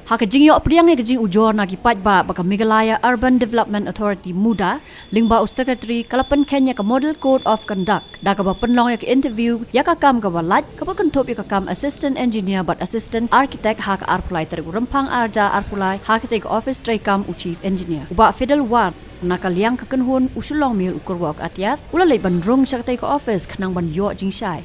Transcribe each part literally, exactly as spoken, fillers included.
Ha ka jingïoh pdiang ïa ka jingujor na ki paidbah ba ka Meghalaya Urban Development Authority, MUDA, lyngba u Secretary ka la pynkheiñ ïa ka Model Code of Conduct da kaba pynlong ïa ka interview ïa ka kam kaba lait kaba kynthup ïa ka kam Assistant Engineer bad Assistant Architect ha ka arphew lai tarik u Rymphang arhajar arphew lai ha katei ka office treikam u Chief Engineer. U Bah Fidel War na ka liang ka kynhun u Shillong Mail u kyrwoh ka atiar u la leit ban rung sha katei ka office khnang ban ïoh jingshai.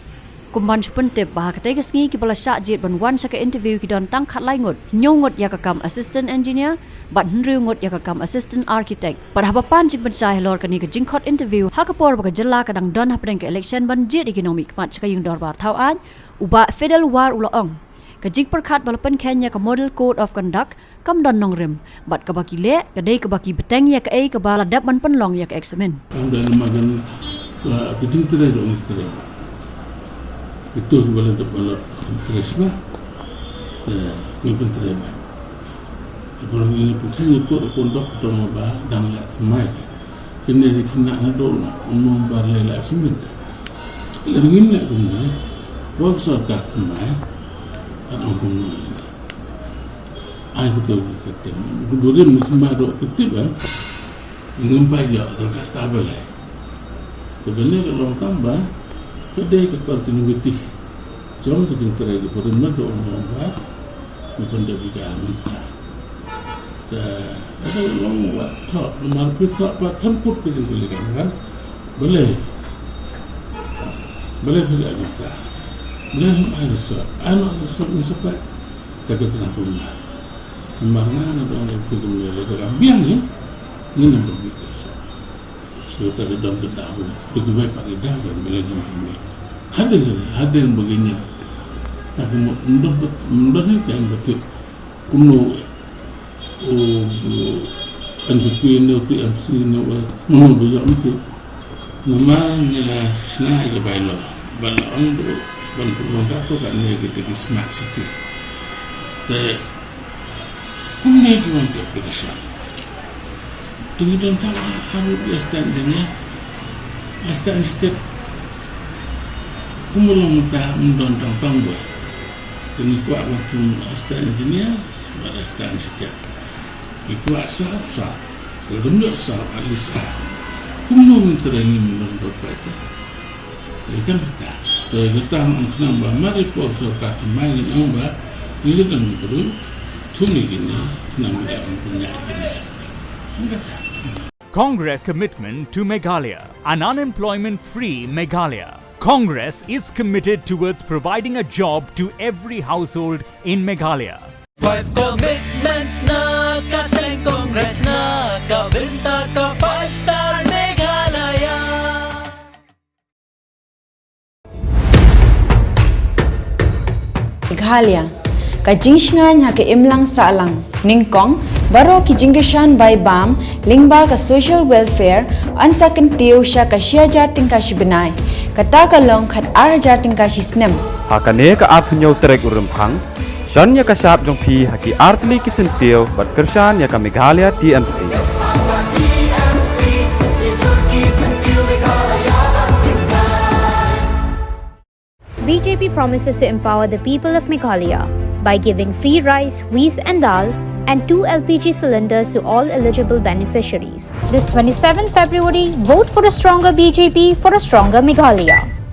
Kum ban shu pyntip ba ha katei ka sngi kiba la shah jied ban wan sha ka interview ki don tang khatlai ngut, hynñiew ngut ïa ka kam Assistant Engineer bad hynriew ngut ïa ka kam Assistant Architect. Bad haba pan jingpynshai halor kane ka jingkhot interview ha ka por ba ka jylla ka dang don hapdeng ka election ban jied ïa ki nongmihkhmat sha ka ïing dorbar thaw aiñ, u Bah Fidel War u la ong, ka jingpyrkhat ba la pynkheiñ ïa ka Model Code of Conduct kam don nongrim bad kaba ki leh ka dei kaba ki bteng ïa kaei kaba la dep ban pynlong ïa ka eksamin. Ynda namar ka jingtrei ruh ngi trei bha. Kito kiba la dep ban la pyntrei shuwa, eh, ngi pyntrei bha. Hynrei ngi pynkheiñ ïa ka Code of Conduct, to nga ba dang leh thymmai. Kine ki khynnah naduh u November lei la eksamin. Lada ngim leh kumne, wat sorkar thymmai, kat ong kumno ïa ngi. Ai kito ki kyrteng. Ki burim ni thymmai ruh ki tip, eh. Ngim pat ïoh, tang kata balei. Te balei ka long tang ba ka dei ka continuity jong ka jingtrei ka burim naduh u November, ngi pyndep ïa ka mynta. Te ka long wat thoh, namar phi thoh pat tang kut ka jingkylli kan, kan. Balei? Balei phi leh mynta? Balei phim ai result? Ai noh result ngi sa peit. Te ka tnat kumne. Namar nga nga dang ong ïa phi kumne, lada ka biang hi, ngin ym pynbit ka result. Shu ta ka dang ka daw, te kiwei pat ki daw kan, balei ngin pynbit. Hadien, hadien ba ki ñiew. Ta ka mut, ym don, ym don hi kan ba tip kumno u, u N P P ne u T M C ne u, mano ba ïoh, ym tip. Namar ngi la shna ïa ka bylaw ba la ong ba ban pynlong katto katne kita ki smart city. Te kumne ki wan ki application. Te ngi don tang ar ngut ki assistant engineer, assistant architect. Kumba long mynta ym don tang tang ba. Te ngi kwah ban thung assistant engineer bad assistant architect. Ngi kwah saw, saw. Lada ym ïoh saw, at least ar. Kumno ngin trei, ngim don ba peit te. Ngi tang kata. Te kata nga ong khnang ba mar ïa poi sorkar thymmai ngin ong ba ngi leit nang briew thung ïa kine khnang ba kin pynïaid kine. Tang kata. Congress commitment to Meghalaya, an unemployment-free Meghalaya. Congress is committed towards providing a job to every household in Meghalaya. Five commitments na ka seng Congress na ka bynta ka Five Star Meghalaya. Meghalaya, ka jingshngaiñ ha ka imlang sahlang. Nyngkong, baroh ki jingkyrshan bai bam lyngba ka social welfare, yn sa kyntiew sha ka shi hajar tyngka shi bnai, kata ka long khat ar hajar tyngka shi snem. Ha kane ka arphew hynñiew tarik u Rymphang, shon ïa ka shap jong phi ha ki artylli ki syntiew bad kyrshan ïa ka Meghalaya T M C. B J P promises to empower the people of Meghalaya by giving free rice, wheat and dal and two L P G cylinders to all eligible beneficiaries. This twenty-seventh February, vote for a stronger B J P for a stronger Meghalaya.